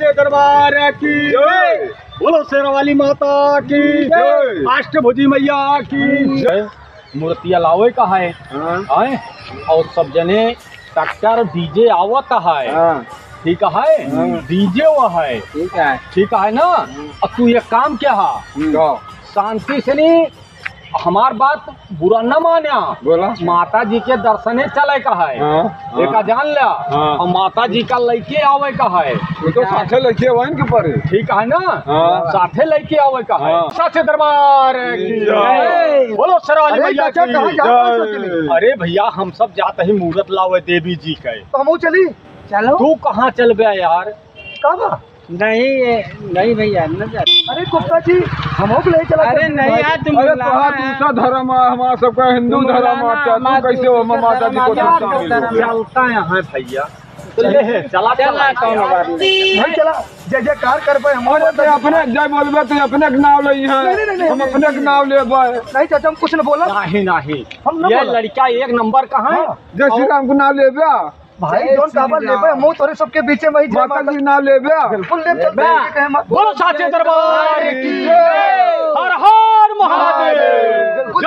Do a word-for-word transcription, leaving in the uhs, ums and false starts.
दरबार की जय। बोलो शेरावाली माता की जय। अष्टभुजी मैया की जय। मूर्तिया लावे का है, हाँ। हैं? और सब जने ट्रैक्टर डीजे आवत है, हाँ। ठीक है, हाँ। डीजे वो है, ठीक है। ठीक है ना? हाँ। अब तू एक काम क्या है, हम्म। शांति से नहीं, हमार बात बुरा न मान्या। बोला। माता जी के दर्शने चले का है। हाँ, हाँ। एका जान ल्या। हाँ। और माता जी का लइके आवे का है। वो तो साथे लइके आवे इनके परे। ठीक है ना? हाँ। साथे लइके आवे का है। हाँ। साचे दरबार की जय। बोलो शेरावाली अरे मैया चाचा, की कहाँ जात हो जय। सोचले? अरे भैया, हम सब जात ही मूरत लावे देवी जी के। तो हमहू चली। चलो। तू कहाँ चलबे यार? का बा? नहीं, ये, नहीं भैया, न जा। अरे गुप्ता जी, हमहू के ले चला अरे चलते नहीं भाई। यार, तुम अरे बुलाना तोहार है। दूसरा धर्म है, हमारा सबका हिंदू तुम धर्म बुलाना है, है, तू हमारा कैसे हो दूसरा माता जी धर्म को है, सब शामिल हो? चलता यहाँ है भैया। तो ले, चला, चला, चला, कौन बात नहीं। भाई चला, जय जयकार कर पाए, हम अरे तो अपने जय बोलबे तो अपने के नाम लई है। नहीं, नहीं, नहीं, हम नहीं। अपने के नाम लेबे। नहीं चाचा, हम कुछ न बोला। नहीं, नहीं। हम न ये बोला। लड़का एक नंबर का है। हाँ, जय श्री राम को नाम लेबे। भाई, जय जोन श्री काबर राम। लेबे, हम तोरे सबके बीचे में ही जय माता माता जी नाम लेबे। बिल्कुल लेब, चल, बा। लेके कहे मत। बोलो साचे दरबार की जय। हर हर महादेव। बिल्कुल।